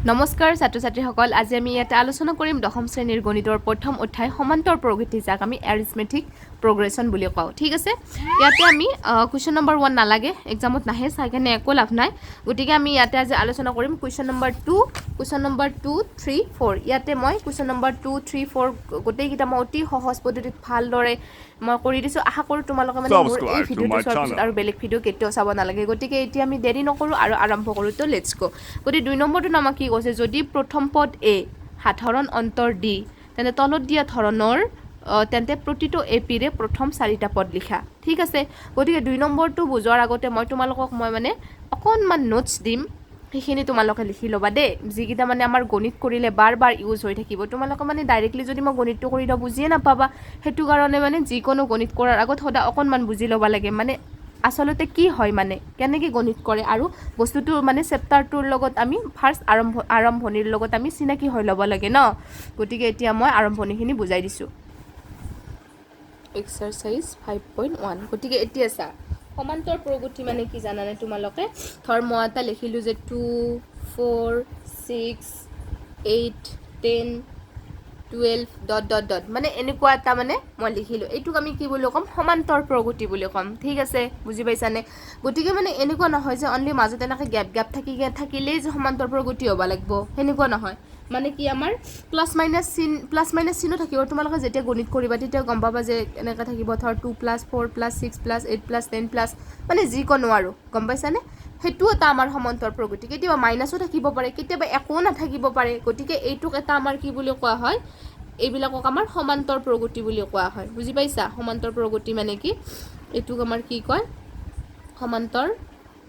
নমস্কাৰ ছাত্ৰ ছাত্ৰীসকল। আজি আমি ইয়াতে আলোচনা কৰিম দশম শ্ৰেণীৰ গণিতৰ প্ৰথম অধ্যায় সমান্তৰ প্ৰগতি, যাক আমি এৰিথমেটিক প্ৰগ্ৰেশ্যন বুলি কওঁ। ঠিক আছে, ইয়াতে আমি কুৱেশ্যন নম্বৰ 1 নালাগে, এক্সামত নাহে, চাই কেনে একো লাভ নাই। গতিকে আমি ইয়াতে আজি আলোচনা কৰিম question number 2, question number 2, 3, 4। ইয়াতে মই কুৱেশ্যন নম্বৰ 2, 3, 4 গোটেইকেইটা মই অতি সহজ পদ্ধতিত ভালদৰে মই কৰি দিছোঁ। আশা কৰোঁ তোমালোকে মানে মোৰ এই Subscribe to ভিডিঅ'টো my চোৱাৰ পিছত channel. আৰু বেলেগ ভিডিঅ' কেতিয়াও চাব নালাগে। গতিকে এতিয়া আমি দেৰি নকৰোঁ আৰু আৰম্ভ কৰোঁ। তো let's গ'। গতিকে 2 নম্বৰটোত আমাক কি কৈছে? যদি প্ৰথম পদ এ, সাধাৰণ অন্তৰ ডি, তেন্তে তলত দিয়া ধৰণৰ তেন্তে প্ৰতিটো এ পিৰে প্ৰথম চাৰিটা পদ লিখা। ঠিক আছে, গতিকে 2 নম্বৰটো বুজোৱাৰ আগতে মই তোমালোকক মই মানে অকণমান নোটছ দিম, সেইখিনি তোমালোকে লিখি ল'বা দেই। যিকেইটা মানে আমাৰ গণিত কৰিলে বাৰ বাৰ ইউজ হৈ থাকিব। তোমালোকে মানে ডাইৰেক্টলি যদি মই গণিতটো কৰি দিওঁ, বুজিয়ে নাপাবা। সেইটো কাৰণে মানে যিকোনো গণিত কৰাৰ আগত সদায় অকণমান বুজি ল'ব লাগে, মানে আচলতে কি হয়, মানে কেনেকৈ গণিত কৰে আৰু বস্তুটো মানে চেপ্টাৰটোৰ লগত আমি ফাৰ্ষ্ট আৰম্ভণিৰ লগত আমি চিনাকি হৈ ল'ব লাগে ন। গতিকে এতিয়া মই আৰম্ভণিখিনি বুজাই দিছোঁ। এক্সাৰচাইজ 5.1। গতিকে এতিয়া চা, সমান্তৰ প্ৰগতি মানে কি জানানে তোমালোকে? ধৰ মই এটা লিখিলোঁ যে 2, 4, 6, 8, 10, 12 dot dot dot, মানে এনেকুৱা এটা মানে মই লিখিলোঁ। এইটোক আমি কি বুলি ক'ম? সমান্তৰ প্ৰগতি বুলি ক'ম। ঠিক আছে, বুজি পাইছানে? গতিকে মানে এনেকুৱা নহয় যে অনলি মাজত এনেকৈ গেপ গেপ থাকিলেই যে সমান্তৰ প্ৰগতি হ'ব লাগিব, সেনেকুৱা নহয়। মানে কি, আমাৰ প্লাছ মাইনাছ চিন, প্লাছ মাইনাছ চিনো থাকিব। তোমালোকে যেতিয়া গণিত কৰিবা, তেতিয়া গম পাবা যে এনেকৈ থাকিব। ধৰ 2 plus 4 plus 6 plus 8 plus 10 plus মানে যিকোনো আৰু, গম পাইছানে? সেইটো এটা আমাৰ সমান্তৰ প্ৰগতি। কেতিয়াবা মাইনাছো থাকিব পাৰে, কেতিয়াবা একো নাথাকিব পাৰে। গতিকে এইটোক এটা আমাৰ কি বুলি কোৱা হয়? এইবিলাকক আমাৰ সমান্তৰ প্ৰগতি বুলি কোৱা হয়। বুজি পাইছা? সমান্তৰ প্ৰগতি মানে কি? এইটোক আমাৰ কি কয়? সমান্তৰ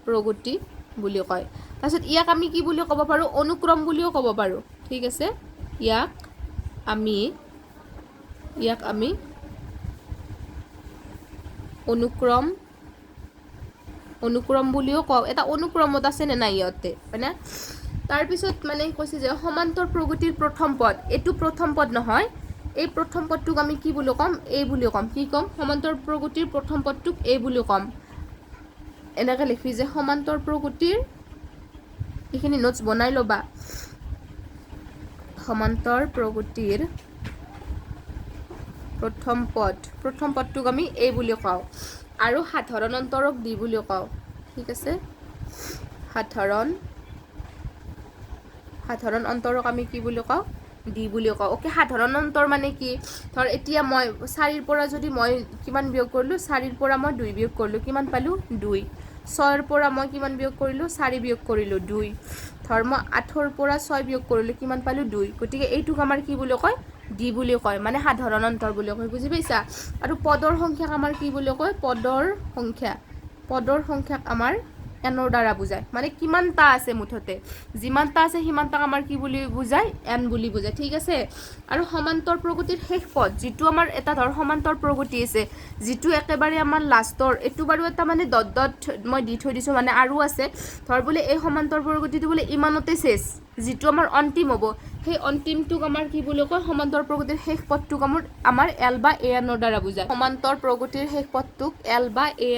প্ৰগতি বুলি কয়। তাৰপিছত ইয়াক আমি কি বুলি ক'ব পাৰোঁ? অনুক্ৰম বুলিও ক'ব পাৰোঁ। ঠিক আছে, ইয়াক আমি অনুক্ৰম বুলিও কওঁ। এটা অনুক্ৰমত আছেনে নাই ইহঁতে, হয়নে? তাৰপিছত মানে কৈছে যে সমান্তৰ প্ৰগতিৰ প্ৰথম পদ, এইটো প্ৰথম পদ নহয়, এই প্ৰথম পদটোক আমি কি বুলি ক'ম? এ বুলি ক'ম। কি ক'ম? সমান্তৰ প্ৰগতিৰ প্ৰথম পদটোক এ বুলি ক'ম। এনেকৈ লিখি যে সমান্তৰ প্ৰগতিৰ, এইখিনি নোটছ বনাই ল'বা, সমান্তৰ প্ৰগতিৰ প্ৰথম পদ, প্ৰথম পদটোক আমি এ বুলি কওঁ আৰু সাধাৰণ অন্তৰক ডি বুলি কওঁ। ঠিক আছে, সাধাৰণ অন্তৰক আমি কি বুলি কওঁ? ডি বুলি কওঁ। অ'কে, সাধাৰণ অন্তৰ মানে কি? ধৰ এতিয়া মই চাৰিৰ পৰা যদি মই কিমান বিয়োগ কৰিলোঁ? চাৰিৰ পৰা মই দুই বিয়োগ কৰিলোঁ, কিমান পালোঁ? দুই। ছয়ৰ পৰা মই কিমান বিয়োগ কৰিলোঁ? চাৰি বিয়োগ কৰিলোঁ, দুই। ধৰ মই আঠৰ পৰা ছয় বিয়োগ কৰিলোঁ, কিমান পালোঁ? দুই। গতিকে এইটোক আমাৰ কি বুলি কয়? ডি বুলি কয়, মানে সাধাৰণ অন্তৰ বুলি কয়। বুজি পাইছা? আৰু পদৰ সংখ্যাক আমাৰ কি বুলি কয়? পদৰ সংখ্যাক আমাৰ এনৰ দ্বাৰা বুজায়। মানে কিমানটা আছে, মুঠতে যিমানটা আছে সিমানটাক আমাৰ কি বুলি বুজায়? এন বুলি বুজায়। ঠিক আছে, আৰু সমান্তৰ প্ৰগতিৰ শেষ পদ, যিটো আমাৰ এটা ধৰ সমান্তৰ প্ৰগতি আছে, যিটো একেবাৰে আমাৰ লাষ্টৰ, এইটো বাৰু এটা মানে ডট ডট মই দি থৈ দিছোঁ, মানে আৰু আছে। ধৰ বোলে এই সমান্তৰ প্ৰগতিটো বোলে ইমানতে শেষ, যিটো আমাৰ অন্তিম হ'ব, সেই অন্তিমটোক আমাৰ কি বুলি কয়? সমান্তৰ প্ৰগতিৰ শেষ পদটোক আমাৰ এল বা এ এনৰ দ্বাৰা বুজায়। সমান্তৰ প্ৰগতিৰ শেষ পদটোক এল বা এ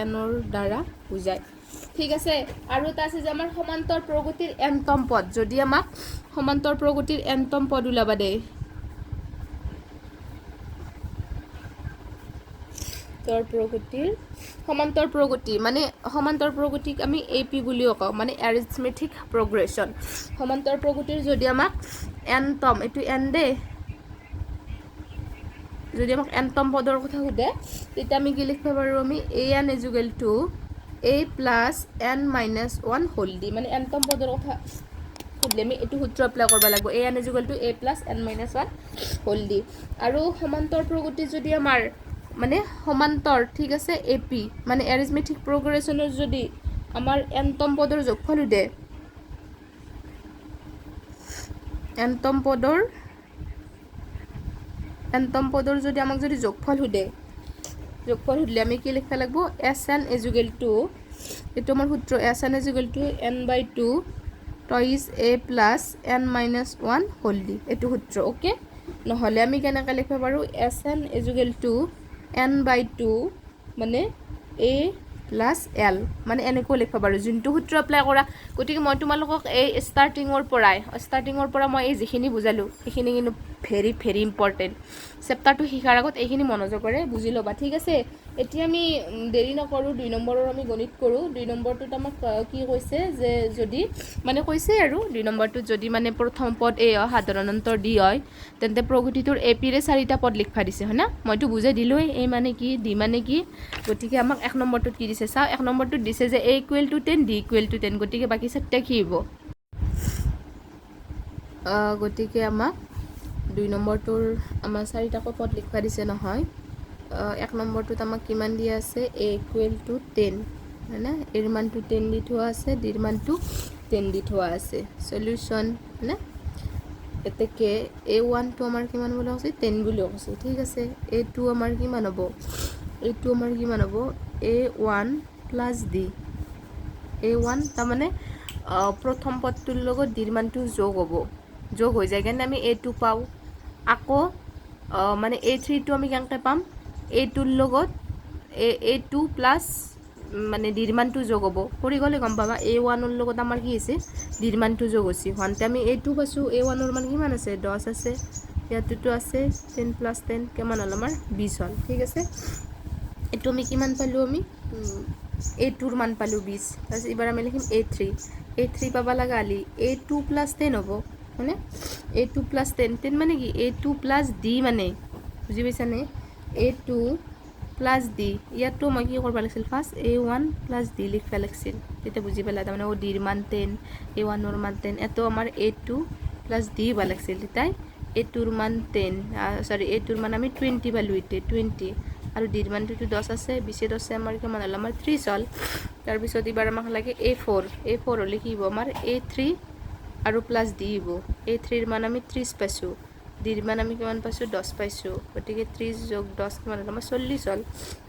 এনৰ দ্বাৰা বুজায়। ঠিক আছে, আৰু এটা আছে যে আমাৰ সমান্তৰ প্ৰগতিৰ এনতম পদ। যদি আমাক সমান্তৰ প্ৰগতিৰ এনতম পদ ওলাবা দেই, সমান্তৰ প্ৰগতি মানে সমান্তৰ প্ৰগতিক আমি এ পি বুলিও কওঁ, মানে এৰিথমেটিক প্ৰগ্ৰেশ্যন। সমান্তৰ প্ৰগতিৰ যদি আমাক এনতম, এইটো এন দেই, যদি আমাক এনতম পদৰ কথা সোধে, তেতিয়া আমি কি লিখিব পাৰোঁ? আমি a n is equal to a plus n minus 1 whole d। মানে এনতম পদৰ কথা সুধিলে আমি এইটো সূত্ৰ এপ্লাই কৰিব লাগিব, a n is equal to a plus n minus 1 whole d। আৰু সমান্তৰ প্ৰগতি যদি আমাৰ মানে সমান্তৰ, ঠিক আছে, এ পি মানে এৰিথমেটিক প্ৰগ্ৰেশ্যনৰ যদি আমাৰ এনতম পদৰ যোগফল সোধে, এনতম পদৰ যদি আমাক যদি যোগফল সোধে, যোগফল সুধিলে আমি কি লিখিব লাগিব? S n is equal to, এইটো আমাৰ সূত্ৰ, S n is equal to n by 2 twice a plus n minus 1 whole d, এইটো সূত্ৰ। অ'কে, নহ'লে আমি কেনেকৈ লিখিব পাৰোঁ? S n is equal to n by 2 মানে এ প্লাছ এল, মানে এনেকৈও লিখিব পাৰোঁ, যোনটো সূত্ৰ এপ্লাই কৰা। গতিকে মই তোমালোকক এই ষ্টাৰ্টিঙৰ পৰা মই এই যিখিনি বুজালোঁ, সেইখিনি কিন্তু ভেৰি ভেৰি ইম্পৰ্টেণ্ট। চেপ্টাৰটো শিকাৰ আগত এইখিনি মনোযোগেৰে বুজি ল'বা, ঠিক আছে? এতিয়া আমি দেৰি নকৰোঁ, 2 নম্বৰৰ আমি গণিত কৰোঁ। 2 নম্বৰটোত আমাক কি কৈছে যে যদি মানে কৈছে আৰু 2 নম্বৰটোত যদি মানে প্ৰথম পদ এ হয়, সাধাৰণ অন্তৰ ডি হয়, তেন্তে প্ৰগতিটোৰ এ পিৰে চাৰিটা পদ লিখবা দিছে, হয় না? মইতো বুজাই দিলোঁৱেই এ মানে কি, ডি মানে কি। গতিকে আমাক 1 নম্বৰটোত কি দিছে চাওঁ। 1 নম্বৰটোত দিছে যে a equal to 10, d equal to 10। গতিকে বাকী চাৰিটা কি হ'ব? গতিকে আমাক 2 নম্বৰটোৰ আমাৰ চাৰিটাকৈ পদ লিখবা দিছে নহয়। 1 নম্বৰটোত আমাক কিমান দিয়া আছে? এ ইকুৱেল টু 10, হয়নে? এৰ মানটো 10 দি থোৱা আছে, ডিৰ মানটো 10 দি থোৱা আছে। চলিউশ্যন, হয়নে? এতেকে এ ওৱানটো আমাৰ কিমান বুলি কৈছে? 10 বুলি কৈছে, ঠিক আছে। এ টু আমাৰ কিমান হ'ব? এ টু আমাৰ কিমান হ'ব? A one plus d। A one তাৰমানে প্ৰথম পদটোৰ লগত ডিৰ মানটো যোগ হ'ব। যোগ হৈ যায় কাৰণে আমি এ টু পাওঁ। আকৌ মানে এ থ্ৰীটো আমি কেনেকৈ পাম? এ টুৰ লগত এ টু প্লাছ মানে ডিৰ মানটো যোগ হ'ব। কৰি গ'লে গম পাবা। এ ওৱানৰ লগত আমাৰ কি হৈছে? ডিৰ মানটো যোগ হৈছে। হওঁতে আমি এ টু পাইছোঁ। এ ওৱানৰ মান কিমান আছে? 10 আছে। ইয়াতোতো আছে। 10 প্লাছ 10 কিমান হ'ল আমাৰ? 20 হ'ল, ঠিক আছে। এইটো আমি কিমান পালোঁ? আমি এ টুৰ মান পালোঁ 20। তাৰপিছত এইবাৰ আমি লিখিম এ থ্ৰী। এ থ্ৰী পাব লগা হ'লে এ টু প্লাছ 10 হ'ব, হয়নে? A two plus 10। 10 মানে কি? এ টু প্লাছ ডি মানে, বুজি পাইছানে? এ টু প্লাছ ডি। ইয়াতো মই কি কৰিব লাগিছিল? First a one plus d লিখিব লাগিছিল, তেতিয়া বুজি পালা। তাৰমানে অ' ডিৰ মান 10, এ ওৱানৰ মান 10। ইয়াতো আমাৰ এ টু প্লাছ ডি হ'ব লাগিছিল। তেতিয়া এ টুৰ মান 10, চৰি, এ টুৰ মান আমি 20 পালোঁ এতিয়া, 20। আৰু ডিৰ মানটোতো 10 আছে। 20-এ 10-এ আমাৰ কিমান হ'ল? আমাৰ 30 হ'ল। তাৰপিছত এইবাৰ আমাক লাগে এ ফ'ৰ। এ ফ'ৰ হ'লে কি হ'ব আমাৰ? এ থ্ৰী আৰু প্লাছ ডি হ'ব। এ থ্ৰীৰ মান আমি 30 পাইছোঁ। ডিৰ মান আমি কিমান পাইছোঁ? 10 পাইছোঁ। গতিকে 30 যোগ 10 কিমান হ'ল আমাৰ? 40 হ'ল,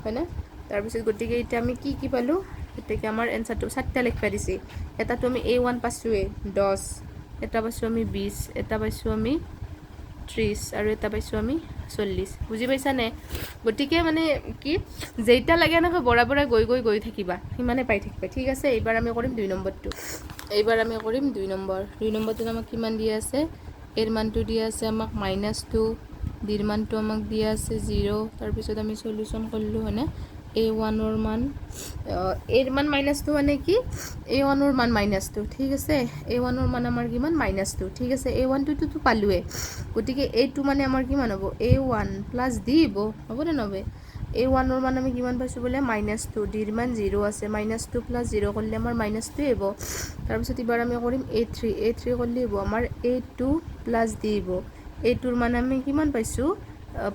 হয়নে? তাৰপিছত গতিকে এতিয়া আমি কি কি পালোঁ? গতিকে আমাৰ এনচাৰটো চাৰিটা লিখিব দিছে। এটাটো আমি এ ওৱান পাইছোঁৱেই 10, এটা পাইছোঁ আমি 20, এটা পাইছোঁ আমি 30 আৰু এটা পাইছোঁ আমি 40। বুজি পাইছানে? গতিকে মানে কি, যেইটা লাগে এনেকৈ বৰাবৰাই গৈ গৈ গৈ থাকিবা, সিমানে পাই থাকিবা, ঠিক আছে। এইবাৰ আমি কৰিম 2 নম্বৰটো। এইবাৰ আমি কৰিম 2 নম্বৰ। 2 নম্বৰটোত আমাক কিমান দিয়া আছে? এৰ মানটো দিয়া আছে আমাক মাইনাছ 2, ডিৰ মানটো আমাক দিয়া আছে 0। তাৰপিছত আমি চলিউশ্যন কৰিলোঁ, হয়নে? এ ওৱানৰ মান, এৰ মান মাইনাছ 2 মানে কি? এ ওৱানৰ মান মাইনাছ 2, ঠিক আছে। এ ওৱানৰ মান আমাৰ কিমান? মাইনাছ 2, ঠিক আছে। এ ওৱানটোতো পালোৱে। গতিকে এ টু মানে আমাৰ কিমান হ'ব? এ ওৱান প্লাছ ডি হ'ব, হ'বনে নহ'ব? এ ওৱানৰ মান আমি কিমান পাইছোঁ বোলে? মাইনাছ 2। ডিৰ মান 0 আছে। মাইনাছ 2 প্লাছ 0 কৰিলে আমাৰ মাইনাছ 2ৱে হ'ব। তাৰপিছত এইবাৰ আমি কৰিম এ থ্ৰী। এ থ্ৰী কৰিলে হ'ব আমাৰ এ টু প্লাছ ডি হ'ব। এ টুৰ মান আমি কিমান পাইছোঁ?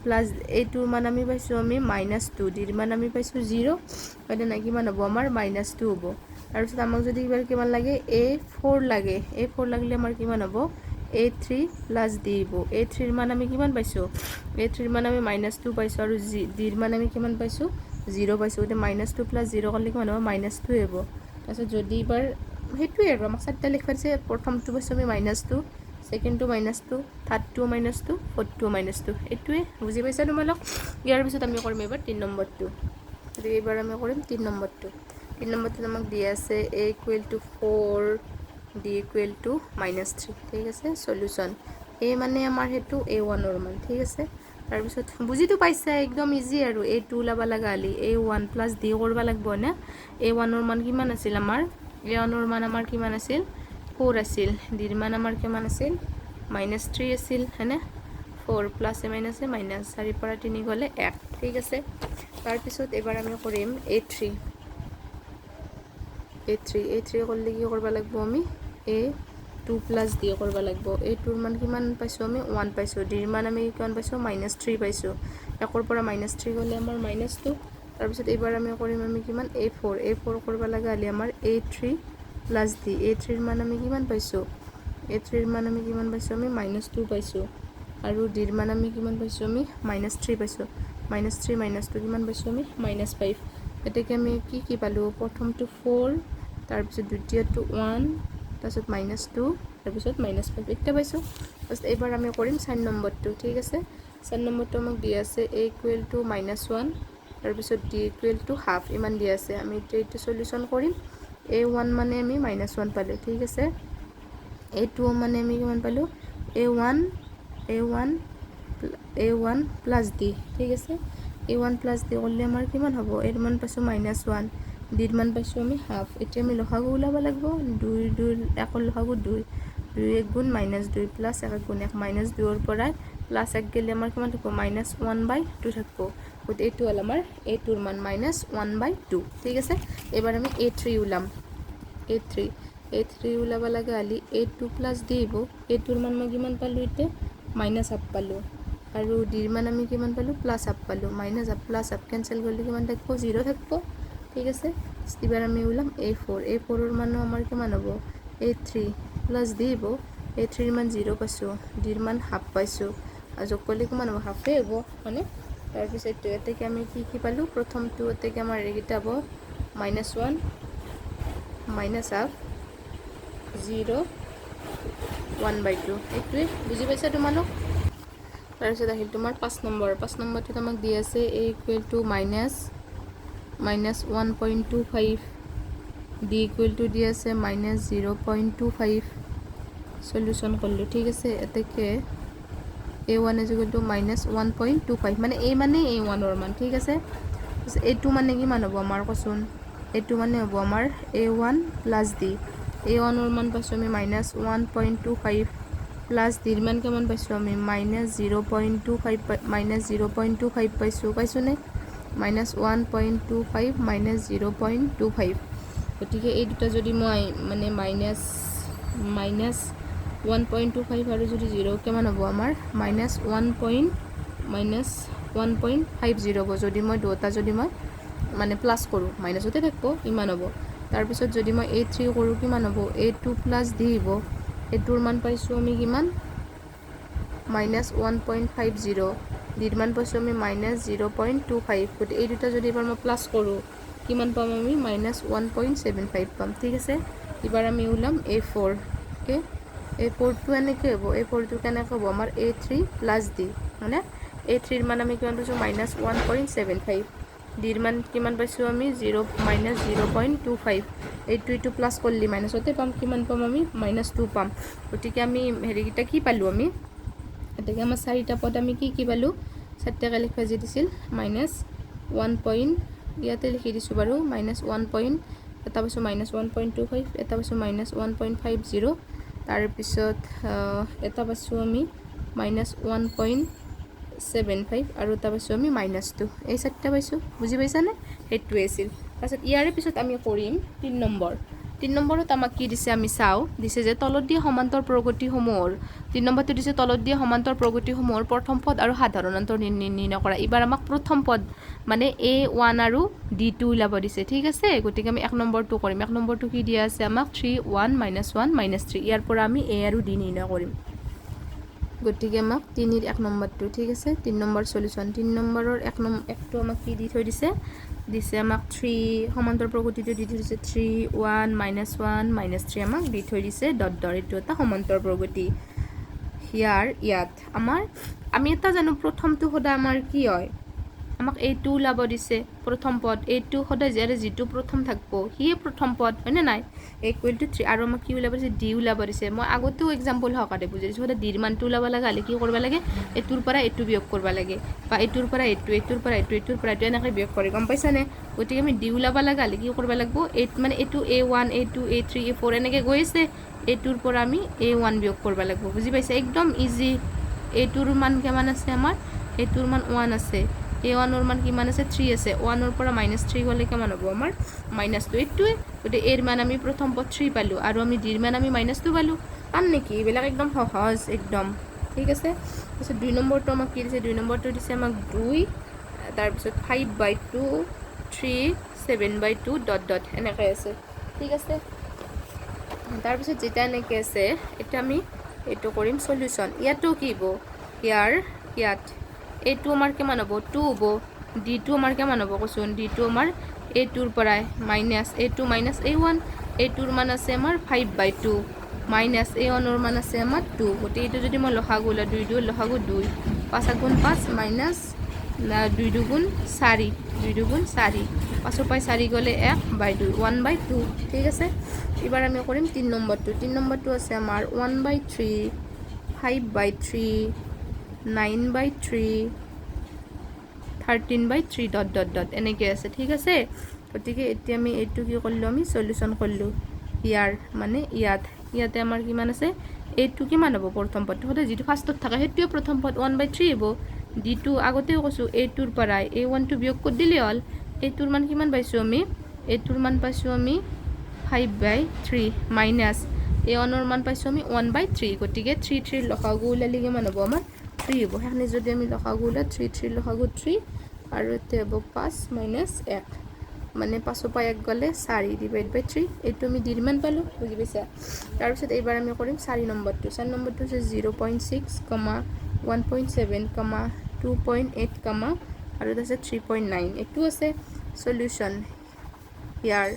প্লাছ এ টুৰ মান আমি পাইছোঁ আমি মাইনাছ 2, ডিৰ মান আমি পাইছোঁ 0, হয়নে নাই? কিমান হ'ব আমাৰ? মাইনাছ 2 হ'ব। তাৰপিছত আমাক যদি এইবাৰ কিমান লাগে? এ ফ'ৰ লাগে। এ ফ'ৰ লাগিলে আমাৰ কিমান হ'ব? এ থ্ৰী প্লাছ ডি হ'ব। এ থ্ৰীৰ মান আমি কিমান পাইছোঁ? এ থ্ৰীৰ মান আমি মাইনাছ 2 পাইছোঁ আৰু জি ডিৰ মান আমি কিমান পাইছোঁ? 0 পাইছোঁ। গতিকে মাইনাছ 2 প্লাছ 0 কৰিলে কিমান হ'ব? মাইনাছ 2ৱে হ'ব। তাৰপিছত যদি এইবাৰ সেইটোৱে আৰু আমাক চাৰিটা লিখিব দিছে। প্ৰথমটো পাইছোঁ আমি মাইনাছ 2, ছেকেণ্ডটো মাইনাছ 2, থাৰ্ডটো মাইনাছ 2, ফ'ৰ্থটো মাইনাছ 2। এইটোৱে বুজি পাইছা তোমালোক? ইয়াৰ পিছত আমি কৰিম এইবাৰ 3 নম্বৰটো। গতিকে এইবাৰ আমি কৰিম 3 নম্বৰটো। 3 নম্বৰটোত আমাক দিয়া আছে a equal to 4, d equal to -3, ঠিক আছে। চলিউশ্যন, এ মানে আমাৰ সেইটো এ ওৱানৰ মান, ঠিক আছে। তাৰপিছত বুজিতো পাইছা, একদম ইজি আৰু। এ টু ওলাব লগা হ'লে এ ওৱান প্লাছ ডি কৰিব লাগিব, হয়নে? এ ওৱানৰ মান কিমান আছিল আমাৰ? এ ওৱানৰ মান আমাৰ কিমান আছিল? 4 আছিল। ডিৰ মান আমাৰ কিমান আছিল? মাইনাছ 3 আছিল, হয়নে? ফ'ৰ প্লাছে মাইনাছে মাইনাছ, চাৰিৰ পৰা তিনি গ'লে এক, ঠিক আছে। তাৰপিছত এইবাৰ আমি কৰিম A three. A three, A three কৰিলে কি কৰিব লাগিব আমি? এ টু প্লাছ ডি কৰিব লাগিব। এ টুৰ মান কিমান পাইছোঁ আমি? ওৱান পাইছোঁ। ডিৰ মান আমি কিমান পাইছোঁ? মাইনাছ 3 পাইছোঁ। একৰ পৰা মাইনাছ 3 গ'লে আমাৰ মাইনাছ 2। তাৰপিছত এইবাৰ আমি কৰিম আমি কিমান? এ ফ'ৰ। এ ফ'ৰ কৰিব লগা হ'লে আমাৰ এ থ্ৰী প্লাছ ডি। এ থ্ৰীৰ মান আমি কিমান পাইছোঁ? এ থ্ৰীৰ মান আমি কিমান পাইছোঁ? আমি মাইনাছ 2 পাইছোঁ। আৰু ডিৰ মান আমি কিমান পাইছোঁ? আমি মাইনাছ 3 পাইছোঁ। মাইনাছ 3 মাইনাছ 2 কিমান পাইছোঁ আমি? মাইনাছ 5। গতিকে আমি কি কি পালোঁ? প্ৰথমটো ফ'ৰ, তাৰপিছত দ্বিতীয়টো ওৱান, তাৰপিছত মাইনাছ 2, তাৰপিছত মাইনাছ 5। এতিয়া পাইছোঁ। তাৰপিছত এইবাৰ আমি কৰিম 4 নম্বৰটো, ঠিক আছে। 4 নম্বৰটো আমাক দিয়া আছে a equal to -1। তাৰপিছত ডি ইকুৱেল টু হাফ, ইমান দিয়া আছে। আমি এতিয়া এইটো চলিউশ্যন কৰিম। এ ওৱান মানে আমি মাইনাছ ওৱান পালোঁ, ঠিক আছে। এ টু মানে আমি কিমান পালোঁ? A one plus d, ঠিক আছে। এ ওৱান প্লাছ ডি কৰিলে আমাৰ কিমান হ'ব? এৰ মান পাইছোঁ মাইনাছ ওৱান, ডিৰ মান পাইছোঁ আমি হাফ। এতিয়া আমি লসাগু ওলাব লাগিব। দুই দুই একৰ লসাগু দুই, দুই এক গুণ মাইনাছ দুই প্লাছ এক এক গুণ এক। মাইনাছ দুইৰ পৰাই প্লাছ এক গ'লে আমাৰ কিমান থাকিব? মাইনাছ ওৱান বাই টু থাকিব। গতিকে এইটো হ'ল আমাৰ এ টুৰ মান মাইনাছ ওৱান বাই টু, ঠিক আছে। এইবাৰ আমি এ থ্ৰী ওলাম। এ থ্ৰী ওলাব লগা হ'লে এ টু প্লাছ ডি আহিব। এ টুৰ মান মই কিমান পালোঁ এতিয়া? মাইনাছ হাফ পালোঁ। আৰু ডিৰ মান আমি কিমান পালোঁ? প্লাছ হাফ পালোঁ। Minus half plus half cancel কৰিলে কিমান থাকিব? জিৰ' থাকিব, ঠিক আছে। এইবাৰ আমি ওলাম এ ফ'ৰ। এ ফ'ৰৰ মানো আমাৰ কিমান হ'ব? এ থ্ৰী প্লাছ ডি হ'ব। এ থ্ৰীৰ মান জিৰ' পাইছোঁ, ডিৰ মান হাফ পাইছোঁ আৰু যোগ কৰিলে কিমান হ'ব? হাফেই হ'ব, হয়নে? তাৰপিছত এতেকে আমি কি কি পালোঁ? প্ৰথমটো এতেকে আমাৰ এইকেইটা হ'ব minus one, minus half, zero, one by two। এইটোৱে বুজি পাইছা তোমালোক? তাৰপিছত আহিল তোমাৰ পাঁচ নম্বৰ। পাঁচ নম্বৰটোত আমাক দি আছে a equal to minus 1.25, d equal to দি আছে minus 0.25। Solution কৰিলোঁ, ঠিক আছে। এতেকে a one is equal to minus 1.25, মানে এ মানে এ ওৱানৰ মান, ঠিক আছে। এইটো মানে কিমান হ'ব আমাৰ কচোন? এইটো মানে হ'ব আমাৰ এ ওৱান প্লাছ ডি। এ ওৱানৰ মান পাইছোঁ আমি minus 1.25, plus ডিৰ মান কিমান পাইছোঁ আমি? Minus 0.25, minus 0.25 পাইছোঁ। পাইছোঁনে? Minus 1.25 minus 0.25। গতিকে এই দুটা যদি মই মানে minus 1.25 আৰু যদি জিৰ', কিমান হ'ব আমাৰ? Minus 1.50 হ'ব। যদি মই দুটা যদি মই মানে প্লাছ কৰোঁ, মাইনাছতে থাকিব, ইমান হ'ব। তাৰপিছত যদি মই এ থ্ৰী কৰোঁ, কিমান হ'ব? এ টু প্লাছ ডি হ'ব। এইটোৰ মান পাইছোঁ আমি কিমান? Minus 1.50। ডিৰ মান পাইছোঁ আমি minus 0.25। গতিকে এই দুটা যদি এবাৰ মই প্লাছ কৰোঁ, কিমান পাম আমি? Minus 1.75 পাম, ঠিক আছে। এইবাৰ আমি ওলাম এ ফ'ৰ। অ'কে, এ ফ'ৰটো এনেকৈ হ'ব। এ ফ'ৰটো কেনেকৈ হ'ব আমাৰ? এ থ্ৰী প্লাছ ডি। মানে এ থ্ৰীৰ মান আমি কিমান পাইছোঁ? Minus 1.75। ডিৰ মান কিমান পাইছোঁ আমি? Minus 0.25। এইটো এইটো প্লাছ কৰিলে মাইনাছতে পাম। কিমান পাম আমি? মাইনাছ টু পাম। গতিকে আমি হেৰিকেইটা কি পালোঁ আমি? গতিকে আমাৰ চাৰিটা পদ আমি কি কি পালোঁ? চাৰিটাকে লিখিব যি দিছিল, মাইনাছ ওৱান পইণ্ট, ইয়াতে লিখি দিছোঁ বাৰু, মাইনাছ ওৱান পইণ্ট এটা পাইছোঁ, minus 1.25 এটা পাইছোঁ, minus 1.50, তাৰপিছত এটা পাইছোঁ আমি minus 1.75 আৰু এটা পাইছোঁ আমি মাইনাছ টু। এই চাৰিটা পাইছোঁ, বুজি পাইছানে? সেইটোৱে আছিল। তাৰপিছত ইয়াৰে পিছত আমি কৰিম তিনি নম্বৰ। তিনি নম্বৰত আমাক কি দিছে আমি চাওঁ। দিছে যে তলত দিয়া সমান্তৰ প্ৰগতিসমূহৰ, তিনি নম্বৰটো দিছে, তলত দিয়া সমান্তৰ প্ৰগতিসমূহৰ প্ৰথম পদ আৰু সাধাৰণ অন্তৰ নিৰ্ণয় কৰা। এইবাৰ আমাক প্ৰথম পদ মানে এ ওৱান আৰু ডি টু ওলাব দিছে, ঠিক আছে। গতিকে আমি এক নম্বৰটো কৰিম। এক নম্বৰটো কি দিয়া আছে আমাক? Three, one, minus one, minus three। ইয়াৰ পৰা আমি এ আৰু ডি নিৰ্ণয় কৰিম। গতিকে আমাক তিনিৰ এক নম্বৰটো, ঠিক আছে, তিনি নম্বৰ চলিউশ্যন। তিনি নম্বৰৰ একটো আমাক কি দি থৈ দিছে? দিছে আমাক থ্ৰী, সমান্তৰ প্ৰগতিটো দি থৈ দিছে three, one, minus one, minus three আমাক দি থৈ দিছে, ডট ডট। এইটো এটা সমান্তৰ প্ৰগতি। ইয়াত আমাৰ আমি এটা জানো, প্ৰথমটো সদায় আমাৰ কি হয়? আমাক এইটো ওলাব দিছে, প্ৰথম পদ। এইটো সদায় ইয়াৰে যিটো প্ৰথম থাকিব, সিয়ে প্ৰথম পদ, হয়নে নাই? Equal to three. আৰু আমাক কি ওলাব দিছে? ডি ওলাব দিছে। মই আগতেও এক্সাম্পল সহকাৰে বুজাই দিছোঁ। সদায় ডিৰ মানটো ওলাব লগা হ'লে কি কৰিব লাগে? এইটোৰ পৰা এইটো বিয়োগ কৰিব লাগে বা এইটোৰ পৰা এইটো, এইটোৰ পৰা এইটো, এইটোৰ পৰা এইটো, এনেকৈ বিয়োগ কৰি, গম পাইছানে? গতিকে আমি ডি ওলাব লগা হ'লে কি কৰিব লাগিব? এই মানে এইটো a one, a two, a three, a four এনেকৈ গৈ আছে। এইটোৰ পৰা আমি এ ওৱান বিয়োগ কৰিব লাগিব। বুজি পাইছে? একদম ইজি। এইটোৰ মান কিমান আছে আমাৰ? এইটোৰ মান ওৱান আছে। এ ওৱানৰ মান কিমান আছে? থ্ৰী আছে। ওৱানৰ পৰা মাইনাছ থ্ৰী গ'লে কিমান হ'ব আমাৰ? Minus two. এইটোৱে। গতিকে এৰ মান আমি প্ৰথম পদ থ্ৰী পালোঁ আৰু আমি ডিৰ মান আমি মাইনাছ টু পালোঁ। পাম নেকি? এইবিলাক একদম সহজ একদম, ঠিক আছে। তাৰপিছত দুই নম্বৰটো আমাক কি দিছে? দুই নম্বৰটো দিছে আমাক দুই, তাৰপিছত five by two, three, seven by two, dot dot এনেকৈ আছে, ঠিক আছে। তাৰপিছত যেতিয়া এনেকৈ আছে, এতিয়া আমি এইটো কৰিম চলিউশ্যন। ইয়াতো কি হ'ব? ইয়াত এইটো আমাৰ কিমান হ'ব? টু হ'ব। ডিটো আমাৰ কিমান হ'ব কচোন? ডিটো আমাৰ এইটোৰ পৰাই minus a two minus a one। এইটোৰ মান আছে আমাৰ five by two minus a ওৱানৰ মান আছে আমাৰ টু। গতিকে এইটো যদি মই লসাগু ওলাওঁ, দুই দুই লসাগু দুই, পাঁচ আগুণ পাঁচ, মাইনাছ দুই দুগুণ চাৰি, দুই দুগুণ চাৰি, পাঁচৰ পৰাই চাৰি গ'লে এক বাই দুই, 1/2। ঠিক আছে, এইবাৰ আমি কৰিম তিনি নম্বৰটো। তিনি নম্বৰটো আছে আমাৰ 1/3, 5/3, 9/3, 13/3 dot dot dot এনেকৈ আছে। ঠিক আছে, গতিকে এতিয়া আমি এইটো কি কৰিলোঁ, আমি চলিউশ্যন কৰিলোঁ। ইয়াৰ মানে ইয়াতে আমাৰ কিমান আছে, এইটো কিমান হ'ব, প্ৰথম পদটো সদায় যিটো ফাৰ্ষ্টত থাকে সেইটোৱে প্ৰথম পদ, 1/3 হ'ব। ডিটো আগতেও কৈছোঁ, এইটোৰ পৰাই এই ওৱানটো বিয়োগ কৰি দিলেই হ'ল। এইটোৰ মান কিমান পাইছোঁ আমি, এইটোৰ মান পাইছোঁ আমি 5/3 মাইনাছ এই ওৱানৰ মান পাইছোঁ আমি 1/3। গতিকে থ্ৰী থ্ৰীৰ লসাগু ওলালে কিমান হ'ব আমাৰ, থ্ৰী হ'ব। সেইখিনি যদি আমি লসাগু ওলাওঁ, থ্ৰী থ্ৰীৰ লসাগু থ্ৰী, আৰু এতিয়া হ'ব পাঁচ মাইনাছ এক, মানে পাঁচৰ পৰা এক গ'লে চাৰি ডিভাইড বাই থ্ৰী। এইটো আমি ডিৰ মান পালোঁ, বুজি পাইছা। তাৰপিছত এইবাৰ আমি কৰিম চাৰি নম্বৰটো। চাৰি নম্বৰটো হৈছে 0.6 কমা 1.7 কমা 2.8 কমা আৰু তাৰপিছত 3.9। এইটো আছে চলিউশ্যন। ইয়াৰ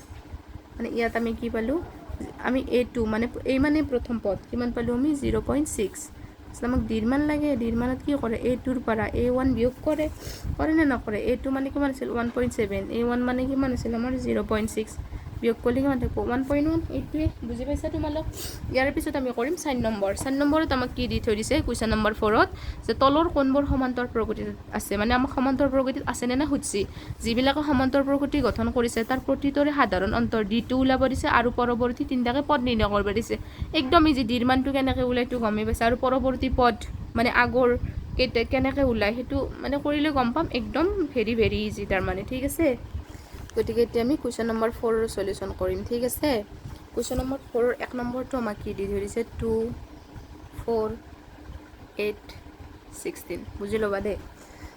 মানে ইয়াত আমি কি পালোঁ, আমি এইটো মানে এই মানে প্ৰথম পদ কিমান পালোঁ আমি, 0.6। তাৰপিছত আমাক ডিৰ মান লাগে, ডিৰ মানত কি কৰে, এইটোৰ পৰা এ ওৱান বিয়োগ কৰে, কৰে নে নকৰে? এইটো মানে কিমান আছিল, 1.7, এ ওৱান মানে কিমান আছিল আমাৰ, 0.6, বিয়োগ কৰিলে কিমান থাকিব, 1.1। এইটোৱে বুজি পাইছা তোমালোক। ইয়াৰ পিছত আমি কৰিম চাৰি নম্বৰ। চাৰি নম্বৰত আমাক কি দি থৈ দিছে, কুৱেশ্যন নম্বৰ ফ'ৰত যে তলৰ কোনবোৰ সমান্তৰ প্ৰগতিত আছে, মানে আমাক সমান্তৰ প্ৰগতিত আছেনে নাই সুধিছে। যিবিলাকে সমান্তৰ প্ৰগতি গঠন কৰিছে তাৰ প্ৰতিটোৰে সাধাৰণ অন্তৰ ডিটো ওলাব দিছে আৰু পৰৱৰ্তী তিনিটাকে পদ নিৰ্ণয় কৰিব দিছে। একদম ইজি, ডিৰ মানটো কেনেকৈ ওলায় এইটো গমেই পাইছে, আৰু পৰৱৰ্তী পদ মানে আগৰ কেইটা কেনেকৈ ওলায় সেইটো মানে কৰিলে গম পাম। একদম ভেৰি ভেৰি ইজি তাৰমানে। ঠিক আছে, গতিকে এতিয়া আমি কুৱেশ্যন নম্বৰ ফ'ৰৰ চলিউশ্যন কৰিম। ঠিক আছে, কুৱেশ্যন নম্বৰ ফ'ৰৰ এক নম্বৰটো আমাক কি দি ধৰিছে, 2 4 8 16। বুজি ল'বা দেই।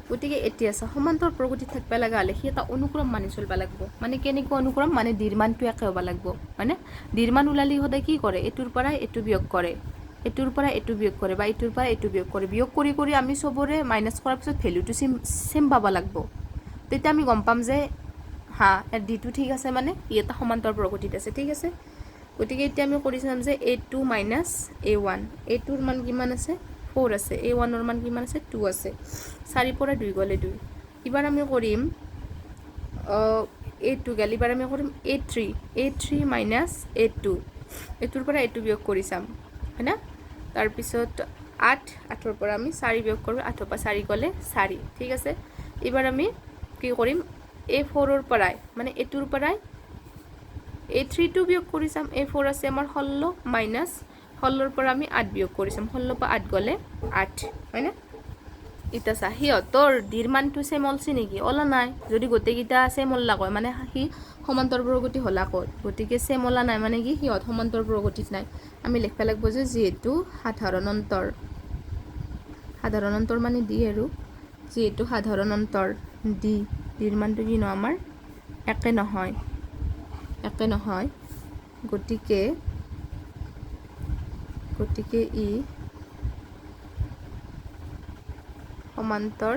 গতিকে এতিয়া চা, সমান্তৰ প্ৰগতিত থাকিব লগা হ'লে সি এটা অনুক্ৰম মানি চলিব লাগিব। মানে কেনেকুৱা অনুক্ৰম, মানে ডিৰ মানটো একে হ'ব লাগিব। মানে ডিৰ মান ওলালে সদায় কি কৰে, এইটোৰ পৰাই এইটো বিয়োগ কৰে, এইটোৰ পৰা এইটো বিয়োগ কৰে, বা এইটোৰ পৰা এইটো বিয়োগ কৰে। বিয়োগ কৰি কৰি আমি চবৰে মাইনাছ কৰাৰ পিছত ভেলুটো চেম পাব লাগিব। তেতিয়া আমি গম পাম যে হা, ডিটো ঠিক আছে, মানে ই এটা সমান্তৰ প্ৰগতিত আছে। ঠিক আছে, গতিকে এতিয়া আমি কৰি চাম যে A two minus A one, A tour মান কিমান আছে, ফ'ৰ আছে, এ ওৱানৰ মান কিমান আছে, টু আছে, চাৰিৰ পৰা দুই গ'লে দুই। এইবাৰ আমি কৰিম এ টু গ'ল, এইবাৰ আমি কৰিম A three, A three minus A two, এইটোৰ পৰা এইটো বিয়োগ কৰি চাম, হয়না। তাৰপিছত আঠ, আঠৰ পৰা আমি চাৰি বিয়োগ কৰোঁ, আঠৰ পৰা চাৰি গ'লে চাৰি। ঠিক আছে, এইবাৰ আমি কি কৰিম, এ ফ'ৰৰ পৰাই মানে এইটোৰ পৰাই এ থ্ৰীটো বিয়োগ কৰি চাম। এ ফ'ৰ আছে আমাৰ ষোল্ল, মাইনাছ ষোল্লৰ পৰা আমি আঠ বিয়োগ কৰি চাম, ষোল্লৰ পৰা আঠ গ'লে আঠ, হয়নে। এতিয়া চা, সিহঁতৰ ডিৰ মানটো চেম ওলছে নেকি, ওলা নাই। যদি গোটেইকেইটা চেম ওল্লা কয় মানে সি সমান্তৰ প্ৰগতি হ'লা কয়, গতিকে চেম ওলা নাই মানে কি সিহঁত সমান্তৰ প্ৰগতিত নাই। আমি লিখিব লাগিব যে যিহেতু সাধাৰণ অন্তৰ, সাধাৰণ অন্তৰ মানে ডি আৰু, যিহেতু সাধাৰণ অন্তৰ ডি, ডিৰ মানটো কি ন আমাৰ একে নহয়, একে নহয়, গতিকে ই সমান্তৰ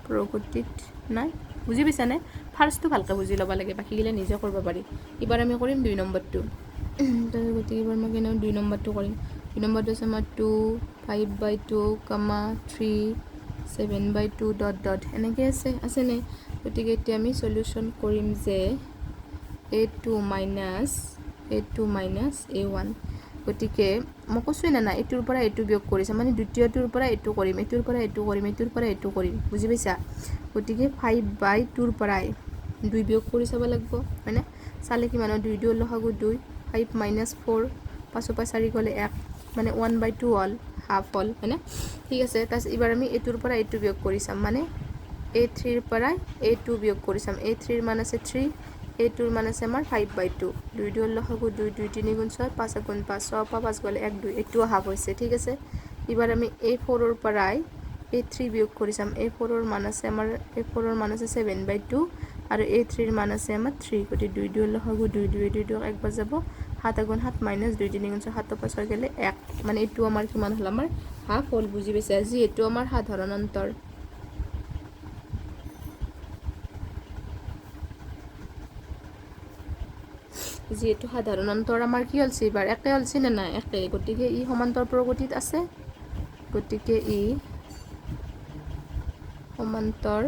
প্ৰগতিত নাই। বুজি পাইছানে? ফাৰ্ষ্টটো ভালকৈ বুজি ল'ব লাগে, বাকীগিলা নিজে কৰিব পাৰি। এইবাৰ আমি কৰিম দুই নম্বৰটো। গতিকে এইবাৰ মই কেনে দুই নম্বৰটো কৰিম। দুই নম্বৰটো আছে আমাৰ 2 5/2 কমা 3 7/2 ডট ডট এনেকৈ আছে, আছেনে। গতিকে এতিয়া আমি চলিউশ্যন কৰিম যে A two minus A two minus A one. গতিকে মই কৈছোঁৱে নে নাই, এইটোৰ পৰা এইটো বিয়োগ কৰিছে মানে দ্বিতীয়টোৰ পৰা এইটো কৰিম, এইটোৰ পৰা এইটো কৰিম, এইটোৰ পৰা এইটো কৰিম, বুজি পাইছা। গতিকে 5/2 পৰাই দুই বিয়োগ কৰি চাব লাগিব, হয়নে। চালে কিমান হয়, দুই দুই লসাগু দুই, ফাইভ মাইনাছ ফ'ৰ, পাঁচৰ পৰা চাৰি গ'লে এক, মানে 1/2 হ'ল, হাফ হ'ল, হয়নে। ঠিক আছে, তাৰপিছত এইবাৰ আমি এইটোৰ পৰা এইটো বিয়োগ কৰি চাম, মানে এ থ্ৰীৰ পৰাই এ টু বিয়োগ কৰি চাম। এ থ্ৰীৰ মান আছে থ্ৰী, এ টুৰ মান আছে আমাৰ 5/2, দুই দুই লসাগু দুই, দুই তিনি গুণ ছয়, পাঁচ এক গুণ পাঁচ, ছয়ৰ পৰা পাঁচ গ'লে এক দুই, এইটোও হাফ হৈছে। ঠিক আছে, এইবাৰ আমি এ ফ'ৰৰ পৰাই এ থ্ৰী বিয়োগ কৰি চাম। এ ফ'ৰৰ মান আছে আমাৰ, এ ফ'ৰৰ মান আছে 7/2 আৰু এ থ্ৰীৰ মান আছে আমাৰ থ্ৰী। গতিকে দুই দুই লসাগু দুই, দুই দুই দুই একবাৰ যাব, সাত এগুণ সাত মাইনাছ দুই তিনি গুণ ছয়, সাতৰ পৰা ছয় গ'লে এক, মানে এইটো আমাৰ কিমান হ'ল, আমাৰ হাফ হ'ল। বুজি পাইছা, যিহেতু আমাৰ সাধাৰণ অন্তৰ যিহেতু সাধাৰণ অন্তৰ আমাৰ কি হৈছে এইবাৰ একে হৈছে নে নাই, একে, গতিকে ই সমান্তৰ প্ৰগতিত আছে, গতিকে ই সমান্তৰ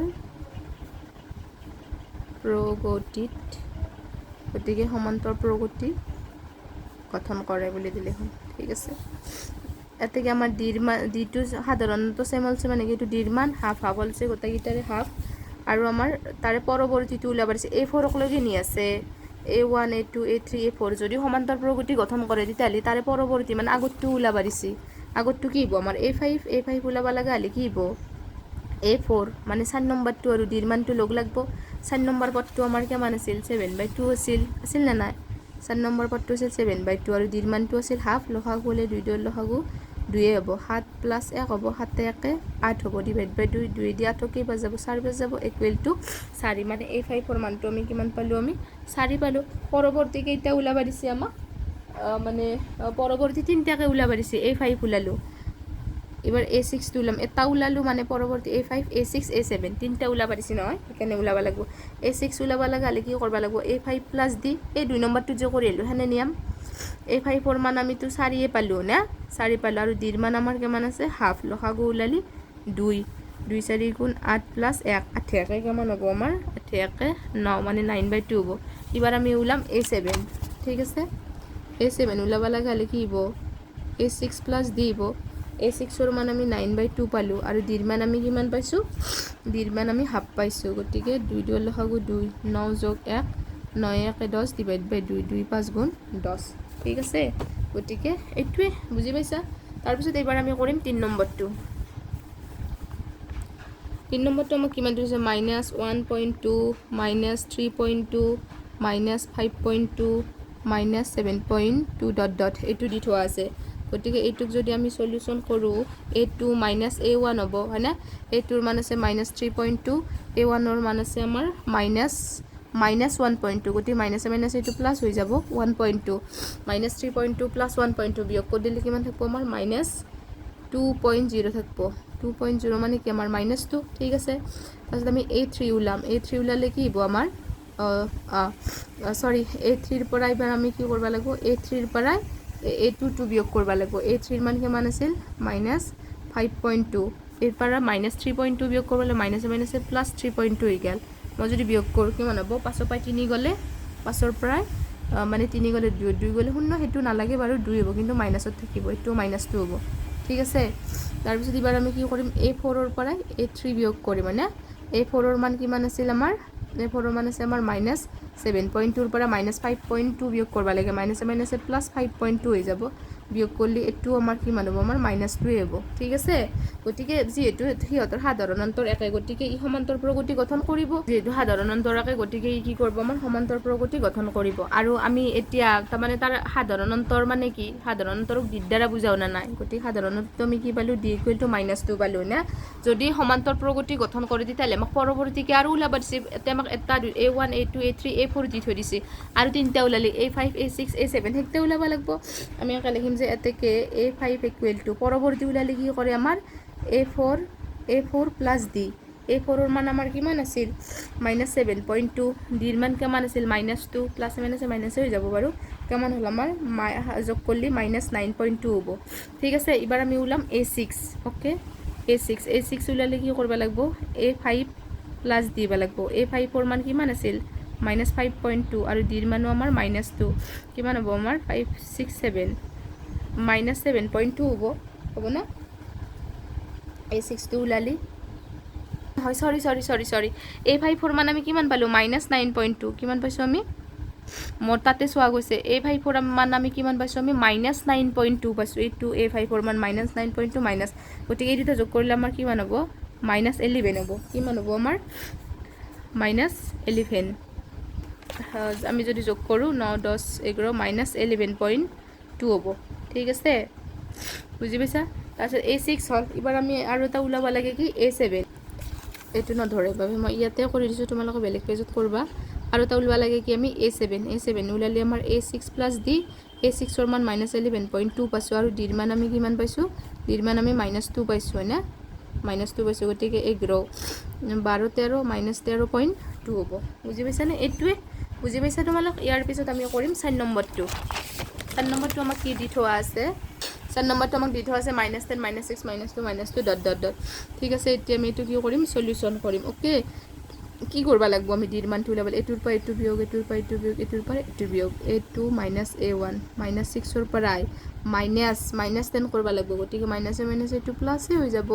প্ৰগতিত, গতিকে সমান্তৰ প্ৰগতি গঠন কৰে বুলি দিলে হ'ল। ঠিক আছে। এতেকে আমাৰ ডিৰ মান, ডিটো সাধাৰণতে চেম অলছে, মানে কি এইটো ডিৰ মান হাফ হাফ অলছে, গোটেইকেইটাৰে হাফ। আৰু আমাৰ তাৰে পৰৱৰ্তীটো ওলাব দিছে। এ ফ'ৰকলৈকে নি আছে, a one, a two, a three, a four। যদি সমান্তৰ প্ৰগতি গঠন কৰে, তেতিয়াহ'লে তাৰে পৰৱৰ্তী মানে আগতটো ওলাব দিছে। আগতটো কি হ'ব আমাৰ? এ ফাইভ। এ ফাইভ ওলাব লগা হ'লে কি হ'ব? এ ফ'ৰ মানে চাৰি নম্বৰটো আৰু ডিৰ মানটো লগ লাগব। চাৰি নম্বৰ পদটো আমাৰ কিমান আছিল? 7/2 আছিল। আছিল নে নাই? চাৰি নম্বৰ পদটো আছিল 7/2 আৰু ডিৰ মানটো আছিল হাফ। লসাগু হ'লে দুই দুই লসাগু দুয়ে হ'ব। সাত প্লাছ এক হ'ব, সাতে একে আঠ হ'ব, ডিভাইড বাই দুই। দুই দি আঠক কেইবাৰ যাব? চাৰিবাৰ যাব। ইকুৱেল টু চাৰি। মানে এ ফাইভৰ মানটো আমি কিমান পালোঁ? আমি চাৰি পালোঁ। পৰৱৰ্তী কেইটা ওলাব দিছে আমাক? মানে পৰৱৰ্তী তিনিটাকে ওলাব দিছে। এ ফাইভ ওলালোঁ, এইবাৰ এ ছিক্সটো ওলাম। এটা ওলালোঁ, মানে পৰৱৰ্তী a five, a six, a seven তিনিটা ওলাব দিছে নহয়, সেইকাৰণে ওলাব লাগিব। এ ছিক্স ওলাব লগা হ'লে কি কৰিব লাগিব? এ ফাইভ প্লাছ ডি। এই দুই নম্বৰটো যে কৰি আহিলোঁ, সেনে নিয়ম। এ ফাইভৰ মান আমিতো চাৰিয়ে পালোঁ না? চাৰি পালোঁ। আৰু ডিৰ মান আমাৰ কিমান আছে? হাফ। লসাগু ওলালি দুই, দুই চাৰি গুণ আঠ প্লাছ এক, আঠে একে কিমান হ'ব আমাৰ? আঠে একে ন, মানে 9/2 হ'ব। এইবাৰ আমি ওলাম এ ছেভেন। ঠিক আছে। এ ছেভেন ওলাব লগা হ'লে কি হ'ব? এ ছিক্স প্লাছ ডি হ'ব। এ ছিক্সৰ মান আমি 9/2 পালোঁ আৰু ডিৰ মান আমি কিমান পাইছোঁ? ডিৰ মান আমি হাফ পাইছোঁ। গতিকে দুই দুই লসাগু দুই, ন যোগ এক, নয় একে 10, ডিভাইড বাই দুই, দুই পাঁচ গুণ 10। ঠিক আছে। গতিকে এইটোৱে বুজি পাইছা। তাৰপিছত এইবাৰ আমি কৰিম তিনি নম্বৰটো। তিনি নম্বৰটো আমাক কিমান দিছে? -1.2, -3.2, -5.2, -7.2 dot dot, এইটো দি থোৱা আছে। গতিকে এইটোক যদি আমি চলিউশ্যন কৰোঁ, a two minus a one হ'ব, হয়নে? এ টুৰ মান আছে -3.2, এ ওৱানৰ মান আছে আমাৰ -1.2। গতিকে মাইনাছে মাইনাছ এইটো প্লাছ হৈ যাব, 1.2। -3.2 plus 1.2 বিয়োগ কৰি দিলে কিমান থাকিব আমাৰ? -2.0 থাকিব। 2.0 মানে কি আমাৰ? মাইনাছ 2। ঠিক আছে। তাৰপিছত আমি এ থ্ৰী ওলাম। এ থ্ৰী ওলালে কি হ'ব আমাৰ? চৰি, এ থ্ৰীৰ পৰা এইবাৰ আমি কি কৰিব লাগিব? এ থ্ৰীৰ পৰাই এ টু টু বিয়োগ কৰিব লাগিব। এ থ্ৰীৰ মান কিমান আছিল? -5.2। এৰ পৰা -3.2 বিয়োগ কৰিবলৈ মাইনাছে মাইনাছে প্লাছ 3.2 হৈ গ'ল। মই যদি বিয়োগ কৰোঁ কিমান হ'ব? পাঁচৰ পৰাই তিনি গ'লে, পাঁচৰ পৰাই মানে তিনি গ'লে দুই, দুই গ'লে শূন্য, সেইটো নালাগে বাৰু, দুই হ'ব, কিন্তু মাইনাছত থাকিব, এইটো মাইনাছ 2 হ'ব। ঠিক আছে। তাৰপিছত এইবাৰ আমি কি কৰিম? এ ফ'ৰৰ পৰাই এ থ্ৰী বিয়োগ কৰিম, মানে এ ফ'ৰৰ মান কিমান আছিল আমাৰ? এ ফ'ৰৰ মান আছে আমাৰ -7.2ৰ পৰা -5.2 বিয়োগ কৰিব লাগে। মাইনাছে মাইনাছে প্লাছ 5.2 হৈ যাব। বিয়োগ কৰিলে এইটো আমাৰ কিমান হ'ব? আমাৰ মাইনাছ 2ৱে হ'ব। ঠিক আছে। গতিকে যিহেতু সিহঁতৰ সাধাৰণ অন্তৰ একে, গতিকে ই সমান্তৰ প্ৰগতি গঠন কৰিব। যিহেতু সাধাৰণ অন্তৰ একে, গতিকে ই কি কৰিব? আমাৰ সমান্তৰ প্ৰগতি গঠন কৰিব। আৰু আমি এতিয়া তাৰমানে তাৰ সাধাৰণ অন্তৰ মানে কি? সাধাৰণ অন্তৰক ডিৰ দ্বাৰা বুজাও না নাই? গতিকে সাধাৰণতে আমি কি পালোঁ? D equal to -2 পালোঁ না? যদি সমান্তৰ প্ৰগতি গঠন কৰে, তেতিয়াহ'লে আমাক পৰৱৰ্তীকে আৰু ওলাব দিছে। এতিয়া আমাক এটা দুই a one, a two, a three, a four দি থৈ দিছে আৰু তিনিটা ওলালে, a five, a six, a seven, সেইকেইটা ওলাব লাগিব। আমি একে লিখিম যে এতেকে এ ফাইভ ইকুৱেল টু, পৰৱৰ্তী ওলালে কি কৰে আমাৰ? A four, a four plus d। এ ফ'ৰৰ মান আমাৰ কিমান আছিল? -7.2। ডিৰ মান কিমান আছিল? -2। প্লাছে মাইনাছে মাইনাছে হৈ যাব বাৰু। কিমান হ'ল আমাৰ? যোগ কৰিলে -9.2 হ'ব। ঠিক আছে। এইবাৰ আমি ওলাম a six। Okay, a six। A six ওলালে কি কৰিব লাগিব? এ ফাইভ প্লাছ দিব লাগিব। এ ফাইভৰ মান কিমান আছিল? -5.2 আৰু ডিৰ মানো আমাৰ মাইনাছ 2। কিমান হ'ব আমাৰ? Five, six, seven, -7.2 হ'ব। হ'ব না? এ ছিক্সটো ওলালি হয়। Sorry, sorry, sorry, sorry। A ফাইভৰ মান আমি কিমান পালোঁ? -9.2। কিমান পাইছোঁ আমি? মোৰ তাতে চোৱা গৈছে। এ ফাইভৰ মান আমি কিমান পাইছোঁ? আমি -9.2 পাইছোঁ। এইটো এ ফাইভৰ মান -9.2 মাইনাছ, গতিকে এই দুটা যোগ কৰিলে আমাৰ কিমান হ'ব? মাইনাছ 11 হ'ব। কিমান হ'ব আমাৰ? মাইনাছ 11। আমি যদি যোগ কৰোঁ, ন, 10, 11, -11.2 হ'ব। ঠিক আছে, বুজি পাইছা? তাৰপিছত এ ছিক্স হ'ল। এইবাৰ আমি আৰু এটা ওলাব লাগে কি? এ ছেভেন। এইটো নধৰে বাবে মই ইয়াতে কৰি দিছোঁ, তোমালোকে বেলেগ পেজত কৰিবা। আৰু এটা ওলোৱা লাগে কি আমি? এ ছেভেন। এ ছেভেন ওলালে আমাৰ a six plus d। এ ছিক্সৰ মান -11.2 পাইছোঁ আৰু ডিৰ মান আমি কিমান পাইছোঁ? ডিৰ মান আমি মাইনাছ 2 পাইছোঁ, হয়নে? মাইনাছ 2 পাইছোঁ। গতিকে 11, 12, 13, -13.2 হ'ব। বুজি পাইছানে? এইটোৱে বুজি পাইছা তোমালোক? ইয়াৰ পিছত আমি কৰিম চাৰি নম্বৰটো। চাৰি নম্বৰটো আমাক কি দি থোৱা আছে? চাৰি চাৰি নম্বৰটো আমাক দি থোৱা আছে -10, -6, -2, -2 dot dot dot. ঠিক আছে, এতিয়া আমি এইটো কি কৰিম? চলিউশ্যন কৰিম। অ'কে, কি কৰিব লাগিব আমি ডিৰ মানটো ওলাব? এইটোৰ পৰা এইটো বিয়োগ, এইটোৰ পৰা এইটো বিয়োগ, এইটোৰ পৰা এইটো বিয়োগ। A two minus a one, minus ছিক্সৰ পৰাই মাইনাছ মাইনাছ 10 কৰিব লাগিব। গতিকে মাইনাছে মাইনাছ এইটো প্লাছেই হৈ যাব।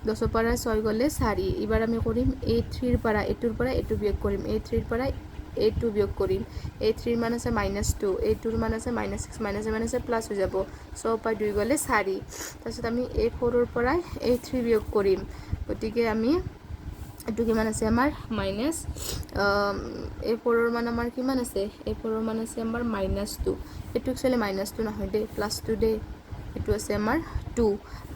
10ৰ পৰা ছয় গ'লে চাৰি। এইবাৰ আমি কৰিম এ থ্ৰীৰ পৰা, এইটোৰ পৰা এইটো বিয়োগ কৰিম। এ থ্ৰীৰ পৰা এ টু বিয়োগ কৰিম। এ থ্ৰীৰ মান আছে মাইনাছ টু, এ টুৰ মান আছে মাইনাছ ছিক্স, মাইনাছে মাইনাছে প্লাছ হৈ যাব। ছয়ৰ পৰা দুই গ'লে চাৰি। তাৰপিছত আমি এ ফ'ৰৰ পৰাই এ থ্ৰী বিয়োগ কৰিম। গতিকে আমি এইটো কিমান আছে আমাৰ? মাইনাছ, এ ফ'ৰৰ মান আমাৰ কিমান আছে? এ ফ'ৰৰ মান আছে আমাৰ মাইনাছ টু। এইটো একচুৱেলি মাইনাছ টু নহয় দেই, প্লাছ টু দেই। এইটো আছে আমাৰ টু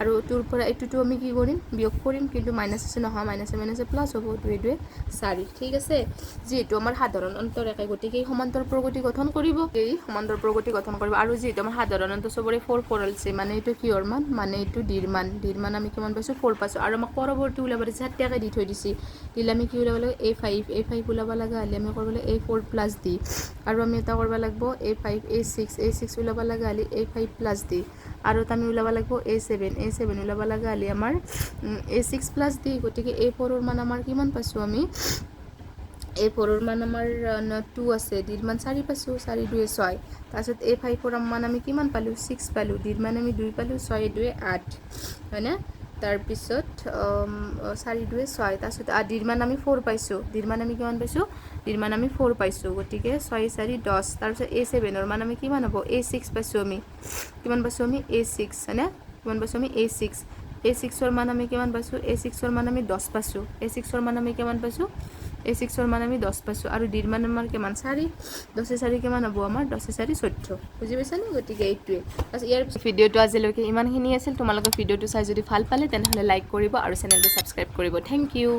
আৰু টুৰ পৰা এইটোতো আমি কি কৰিম? বিয়োগ কৰিম। কিন্তু মাইনাছ আছে নহয়, মাইনাছে মাইনাছে প্লাছ হ'ব, দুয়ে দুয়ে চাৰি। ঠিক আছে, যিহেতু আমাৰ সাধাৰণ অন্তৰ একে, গতিকে এই সমান্তৰ প্ৰগতি গঠন কৰিব, এই সমান্তৰ প্ৰগতি গঠন কৰিব। আৰু যিহেতু আমাৰ সাধাৰণ অন্তৰ চবৰে ফ'ৰ ফ'ৰ হৈছে, মানে এইটো কিহৰ মান? মানে এইটো ডিৰ মান। ডিৰ মান আমি কিমান পাইছোঁ? ফ'ৰ পাইছোঁ। আৰু আমাক পৰৱৰ্তী ওলাব দিছে, চাৰিটাকে দি থৈ দিছে। দিলে আমি কি ওলাব লাগিব? এ ফাইভ। এ ফাইভ ওলাব লগা হ'লে আমি কৰিব লাগিব এ ফ'ৰ প্লাছ ডি। আৰু আমি এটা কৰিব লাগিব a five, a six। A six ওলাব লগা হ'লে এ ফাইভ প্লাছ ডি। আৰু এটা আমি ওলাব লাগিব এ ছেভেন। এ ছেভেন ওলাব লগা হ'লে আমাৰ এ ছিক্স প্লাছ ডি। গতিকে এ ফ'ৰৰ মান আমাৰ কিমান পাইছোঁ আমি? এ ফ'ৰৰ মান আমাৰ টু আছে, ডিৰ মান চাৰি পাইছোঁ, চাৰি দুয়ে ছয়। তাৰপিছত এ ফাইভৰ মান আমি কিমান পালোঁ? ছিক্স পালোঁ। ডিৰ মান আমি দুই পালোঁ, ছয় দুয়ে আঠ, হয়নে? তাৰপিছত চাৰি দুয়ে ছয়। তাৰপিছত ডিৰ মান আমি ফ'ৰ পাইছোঁ। ডিৰ মান আমি কিমান পাইছোঁ? ডিৰ মান আমি ফ'ৰ পাইছোঁ। গতিকে ছয় চাৰি 10। তাৰপিছত এ ছেভেনৰ মান আমি কিমান হ'ব? এ ছিক্স পাইছোঁ আমি। কিমান পাইছোঁ আমি? এ ছিক্স, হয়নে? কিমান পাইছোঁ আমি? এ ছিক্স। এ ছিক্সৰ মান আমি কিমান পাইছোঁ? এ ছিক্সৰ মান আমি 10 পাইছোঁ। এ ছিক্সৰ মান আমি কিমান পাইছোঁ? এ ছিক্সৰ মান আমি 10 পাইছোঁ। আৰু ডিৰ মান আমাৰ কিমান? চাৰি। দহে চাৰি কিমান হ'ব আমাৰ? দহে চাৰি 14। বুজি পাইছানে? গতিকে এইটোৱে। তাৰপিছত ইয়াৰ ভিডিঅ'টো আজিলৈকে ইমানখিনি আছিল। তোমালোকে ভিডিঅ'টো চাই যদি ভাল পালে, তেনেহ'লে লাইক কৰিব আৰু চেনেলটো ছাবস্ক্ৰাইব কৰিব। Thank you.